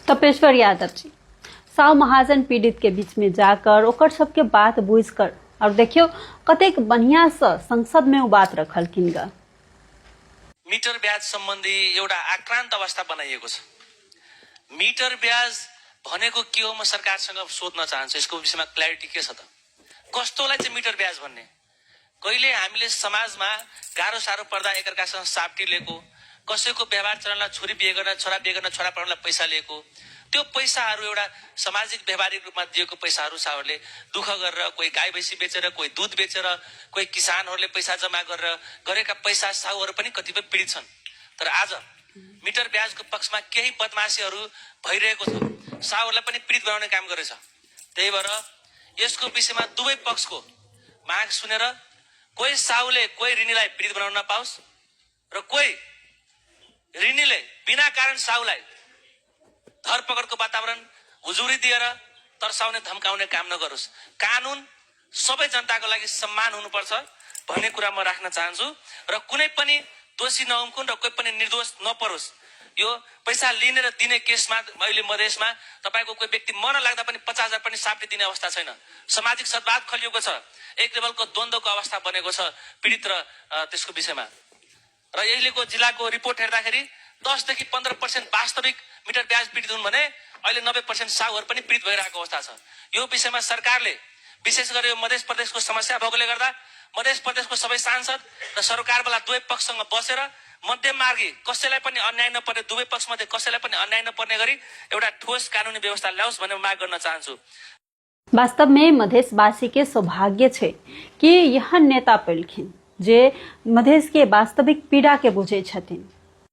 तपेश्वर यादव जी, साव महाजन पीड़ित के बीच में जाकर ओकर सबके बात बुझ कर और देखियो कतेक बढ़िया से संसद में बात रखलखिन ग। मीटर ब्याज सम्बन्धी एउटा आक्रान्त अवस्था बनाइएको छ। मीटर ब्याज भनेको के हो, म सरकारसँग सोध्न चाहन्छु। यसको विषयमा क्ल्यारिटी के छ त? कस्तोलाई चाहिँ मीटर ब्याज भन्ने? कहिले हामीले समाजमा गाह्रो साह्रो पर्दा एकअर्कासँग साप्टी लिएको, कसैको व्यवहार चरणलाई छोरी बिहे गर्न छोरा पढाउनलाई पैसा लिएको, त्यो पैसाहरू एउटा सामाजिक व्यवहारिक रूपमा दिएको पैसाहरू साहुहरूले दुःख गरेर, कोही गाई भैँसी बेचेर, कोही दुध बेचेर, कोही किसानहरूले पैसा जम्मा गरेर गरेका पैसा साहुहरू पनि कतिपय पीडित छन्। तर आज मिटर ब्याजको पक्षमा केही बदमाशीहरू भइरहेको छ, साहुहरूलाई पनि पीडित बनाउने काम गरेछ। त्यही भएर यसको विषयमा दुवै पक्षको माग सुनेर कोही साहुले कोही ऋणीलाई पीडित बनाउन नपाओस् र कोही ऋणीले बिना कारण साहुलाई धरपकडको वातावरण हुजुरी दिएर तर्साउने धम्काउने काम नगरोस्। कानुन सबै जनताको लागि सम्मान हुनुपर्छ भन्ने कुरा म राख्न चाहन्छु र कुनै पनि दोषी नहुकुन् र कोही पनि निर्दोष नपरोस्। यो पैसा लिने र दिने केसमा अहिले मधेसमा तपाईको कोही व्यक्ति मर्न लाग्दा पनि 50,000 पनि साप्टी दिने अवस्था छैन। सामाजिक सद्भाव खलिएको छ, एक लेभलको द्वन्द्वको अवस्था बनेको छ पीडित र त्यसको विषयमा। र यहिलेको जिल्लाको रिपोर्ट हेर्दाखेरि 10 देखि 15% वास्तविक मिटर ब्याज पीडित हुन् भने अहिले 90% साहुहरू पनि पीडित भइरहेको अवस्था छ। यो विषयमा सरकारले विशेष गरी यो मध्य प्रदेशको समस्या भएकोले गर्दा मध्य प्रदेशको सबै सांसद र सरकारवाला दुवै पक्षसँग बसेर मध्यम मार्गी कसैलाई पनि अन्याय नपर्ने, दुवै पक्षमध्ये कसैलाई पनि अन्याय नपर्ने गरी एउटा ठोस कानुनी व्यवस्था ल्याओस् भन्ने माग गर्न चाहन्छु। वास्तव में मधेशवासी के सौभाग्य छे कि यह नेता पैलखिन जे मधेश के वास्तविक पीड़ा के बुझे छथिन।